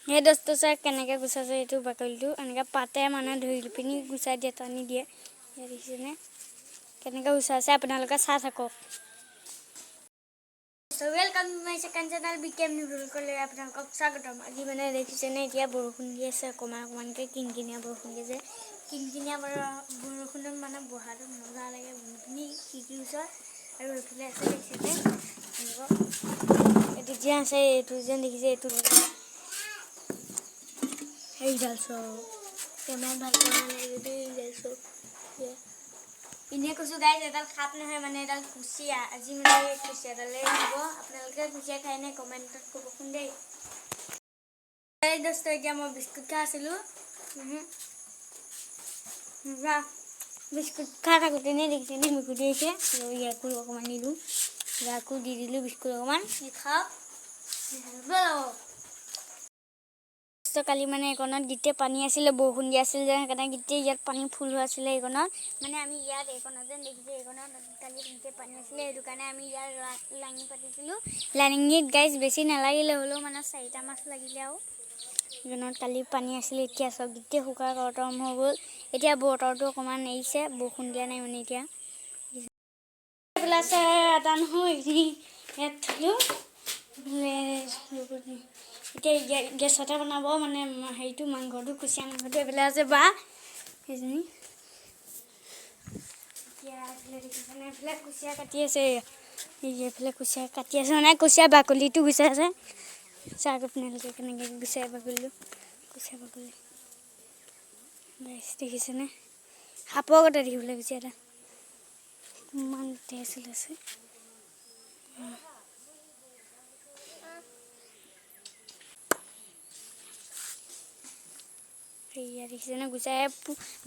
সেই দোস্ত, চাওক কেনেকৈ গুচাইছে এইটো বাকলিটো। এনেকৈ পাতে মানে ধৰি পিনি গুচাই দিয়ে, টানি দিয়ে। এয়া দেখিছেনে কেনেকৈ গুচাইছে, আপোনালোকে চাই থাকক। Welcome to my second channel B K M নিউজলৈ আপোনালোকক স্বাগতম। আজি মানে দেখিছেনে এতিয়া বৰষুণ দি আছে, অকণমান অকণমানকৈ কিনকিনীয়া বৰষুণ দি আছে। কিনকিনীয়া বৰষুণত মানে বহাটো মজা লাগে বহি খিৰিকীৰ ওচৰত। আৰু এইফালে আছে দেখিছেনে এইটো যে আছে, এইটো যেন দেখিছে এইটো এইডাল চব কেমেৰাত ভালকৈ অহা নাই যদি এইডাল চব। এনেই কৈছোঁ গাইজ, এডাল সাপ নহয় মানে এডাল কুচিয়া। আজি মানে এই কুচিয়াডালে দিব। আপোনালোকে কুচিয়া খায় নে কমেণ্টত ক'বচোন দেই। এই দোস্ত, এতিয়া মই বিস্কুট খাই আছিলোঁ। বিস্কুট খাই থাকোঁতেনে দেখিছেনে মেকুৰী আহিছে আৰু ইয়াকো অকণমান দিলোঁ, ইয়াকো দি দিলোঁ বিস্কুট অকণমান। খাওক। কালি মানে এইকণত গোটেই পানী আছিলে, বৰষুণ দি আছিল যে, সেইকাৰণে গোটেই ইয়াত পানী ফুল হৈ আছিলে এইকণত। মানে আমি ইয়াত এইকণত যেন দেখিছোঁ, এইকণত কালি গোটেই পানী আছিলে, সেইটো কাৰণে আমি ইয়াত লাঙি পাতিছিলোঁ। লাঙিত গাইজ বেছি নালাগিলে হ'লেও মানে 4টা মাছ লাগিলে। আৰু এইকণত কালি পানী আছিলে, এতিয়া চব গোটেই শুকাই খতম হৈ গ'ল। এতিয়া বতৰটো অকণমান এৰিছে, বৰষুণ দিয়া নাই মানে এতিয়া। এইফালে আছে এটা নহয়, এইখিনি ইয়াত থ'লোঁ। এইফালে এতিয়া গেছতে বনাব মানে হেৰিটো মাংসটো, কুচিয়া মাংসটো। এইফালে আছে বা সেইজনী। এতিয়া এইফালে দেখিছেনে এইফালে কুচিয়া কাটি আছে। এইফালে কুচিয়া কাটি আছে, মানে কুচিয়া বাকলিটো গুচাই আছে। চাওক আপোনালোকে কেনেকৈ গুচাই বাকলিটো, কুচিয়া বাকলি দেখিছেনে? সাপৰ গতে দেখিবলৈ কুচিয়া এটা, ইমান তেজ ওলাইছে। সেয়া দেখিছেনে গুচাই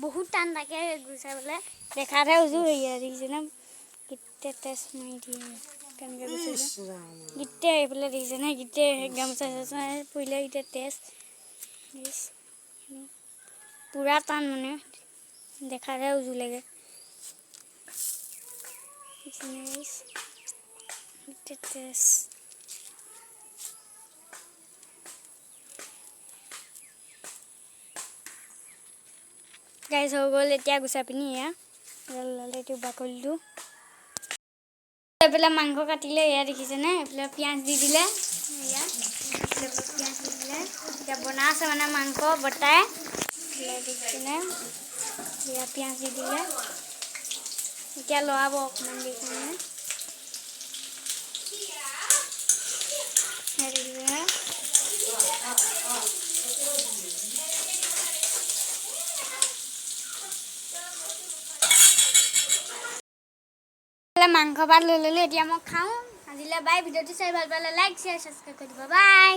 বহুত টান থাকে গুচাবলৈ, দেখাতহে উজু। সেয়া দেখিছেনে গোটেই তেজ মাৰি দিয়ে কেনেকৈ গুচাইছে গোটেই। এইফালে দেখিছেনে গোটেই গামোচা চামোচা পৰিলে গোটেই তেজ, পূৰা টান, মানে দেখাতহে উজু লাগে। গোটেই তেজ গাইজ হৈ গ'ল। এতিয়া গুচাই পিনি এয়া ওলালে এইটো বাকলিটো। এইফালে মাংস কাটিলে, এয়া দেখিছেনে এইফালে পিঁয়াজ দি দিলে, এয়া পিঁয়াজ দি দিলে। এতিয়া বনাই আছে মানে মাংস বতাই, দেখিছেনে এয়া পিঁয়াজ দি দিলে। এতিয়া লৰাব অকণমান দেখিছেনে, দেখিছেনে। মাংস ভাত লৈ ল'লোঁ, এতিয়া মই খাওঁ। আজিলৈ বাই। ভিডিঅ'টো চাই ভাল পালে লাইক শ্বেয়াৰ ছাবস্ক্ৰাইব কৰি দিব। বাই।